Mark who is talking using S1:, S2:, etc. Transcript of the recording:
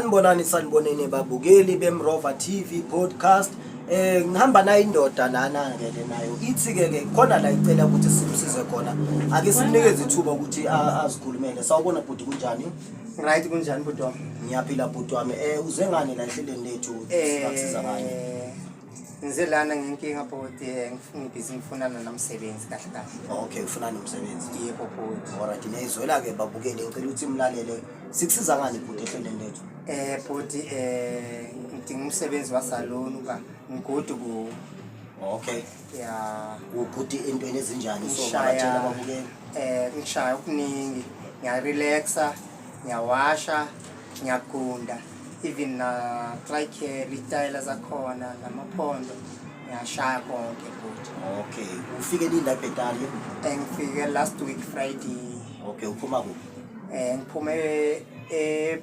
S1: Sanibonani, saniboneni babukeli beMrova TV podcast. Ngihamba nayo indoda lana ke, le nayo ithi ke khona la icela ukuthi simsize khona. Ake simnikeze ithuba ukuthi azikhulumele. Sawubona bhuti, kunjani?
S2: Right, kunjani bhuti wami?
S1: Ngiyaphila bhuti wami. Uze ngani la ehlelweni lethu? Singakusiza ngani?
S2: Ngize lana ngenkinga bhuti, ngibhizi ngifunana nomsebenzi kahle kahle.
S1: Okay, ufuna nomsebenzi.
S2: Yebo bhuti.
S1: Alright, niyizwela ke babukeli, ngicela ukuthi imlalele. Sikusiza ngani bhuti ehlelweni lethu?
S2: Bhuti, ngidinga umsebenzi wasalon uba ngi-good ku Ya.
S1: U-good entweni ezinjani, so ngabatshela ababukeli?
S2: Ngishaya okuningi, ngiyarelaxa, ngiyawasha, ngiyagunda, even na dry care, itayela zakhona namaphondo, ngiyashaya konke bhuti.
S1: Okay, ufike nini la eBhetali?
S2: Ngifike last week Friday.
S1: Okay, uphuma kuphi?
S2: Ngiphume e